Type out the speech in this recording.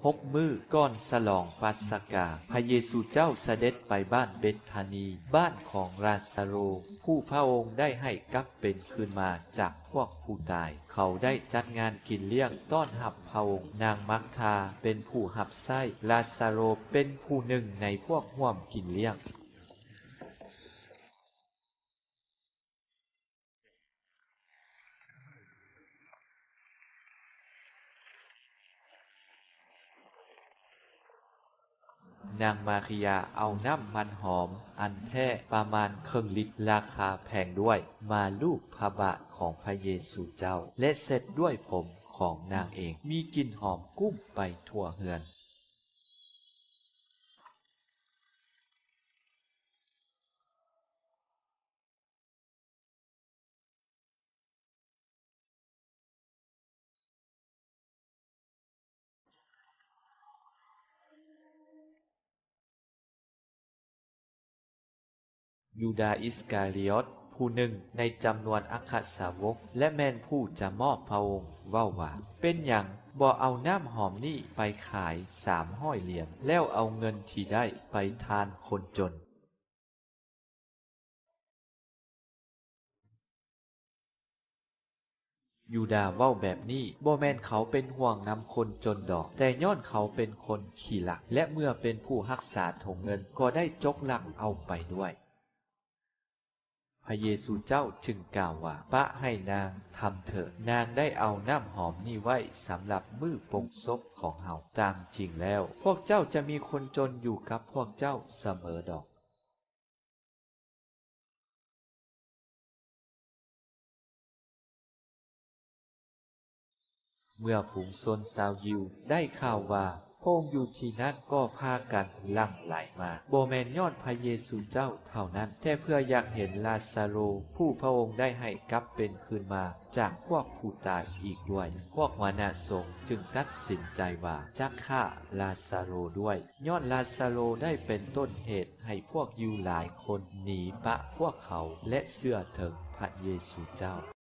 ຫົກມື້ກ່ອນສະຫຼອງປັດສະກາ, ພະເຢຊູເຈົ້າສະເດັດໄປບ້ານເບັດທານີ, ບ້ານຂອງລາຊາໂຣ ຜູ້ພະອົງໄດ້ໃຫ້ກັບເປັນຄືນມາຈາກພວກຜູ້ຕາຍ. ເຂົາໄດ້ຈັດງານກິນລ້ຽງຕ້ອນຮັບພະອົງ. ນາງມາກທາເປັນຜູ້ຮັບໃຊ້, ລາຊາໂຣເປັນຜູ້ໜຶ່ງໃນພວກຮ່ວມກິນລ້ຽງ. ນາງມາລິຍາເອົານ້ຳມັນຫອມອັນແທ້ປະມານເຄິ່ງລິດ, ລາຄາແພງດ້ວຍ, ມາລູບພະບາດຂອງພະເຢຊູເຈົ້າ ແລະ ເຊັດດ້ວຍຜົມຂອງນາງເອງ, ມີກິ່ນຫອມກຸ້ມໄປທົ່ວເຮືອນ. ຢູດາອິດສະກາຣິອອດ ຜູ້ໜຶ່ງໃນຈຳນວນອັກຄະສາວົກ ແລະ ແມ່ນຜູ້ຈະມອບພະອົງ ເວົ້າວ່າ, ເປັນຫຍັງບໍ່ເອົານ້ຳຫອມນີ້ໄປຂາຍສາມຮ້ອຍຫຼຽນ ແລ້ວເອົາເງິນທີ່ໄດ້ໄປທານຄົນຈົນ? ຢູດາເວົ້າແບບນີ້ ບໍ່ແມ່ນເຂົາເປັນຫ່ວງນຳຄົນຈົນດອກ, ແຕ່ຍ້ອນເຂົາເປັນຄົນຂີ້ລັກ ແລະ ເມື່ອເປັນຜູ້ຮັກສາຖົງເງິນ ກໍໄດ້ຈົກລັກເອົາໄປດ້ວຍ. ພະເຢຊູເຈົ້າຈຶ່ງກ່າວວ່າ, ປະໃຫ້ນາງທຳເຖີດ, ນາງໄດ້ເອົານ້ຳຫອມນີ້ໄວ້ສຳລັບມື້ປົງສົບຂອງເຮົາ. ຕາມຈິງແລ້ວ, ພວກເຈົ້າຈະມີຄົນຈົນຢູ່ກັບພວກເຈົ້າສະເໝີດອກ. ເມື່ອຝູງຊົນຊາວຢິວໄດ້ຂ່າວວ່າພະອົງຢູ່ທີ່ນັ້ນ ກໍພາກັນຫຼັ່ງໄຫຼມາ, ບໍ່ແມ່ນຍ້ອນພະເຢຊູເຈົ້າເທົ່ານັ້ນ, ແຕ່ເພື່ອຢາກເຫັນລາຊາໂຣ ຜູ້ພະອົງໄດ້ໃຫ້ກັບເປັນຄືນມາຈາກພວກຜູ້ຕາຍອີກດ້ວຍ. ພວກຫົວໜ້າສົງຈຶ່ງຕັດສິນໃຈວ່າຈະຂ້າລາຊາໂຣດ້ວຍ, ຍ້ອນລາຊາໂຣໄດ້ເປັນຕົ້ນເຫດ ໃຫ້ພວກຢິວຫຼາຍຄົນໜີປະພວກເຂົາ ແລະ ເຊື່ອເຖິງພະເຢຊູເຈົ້າ.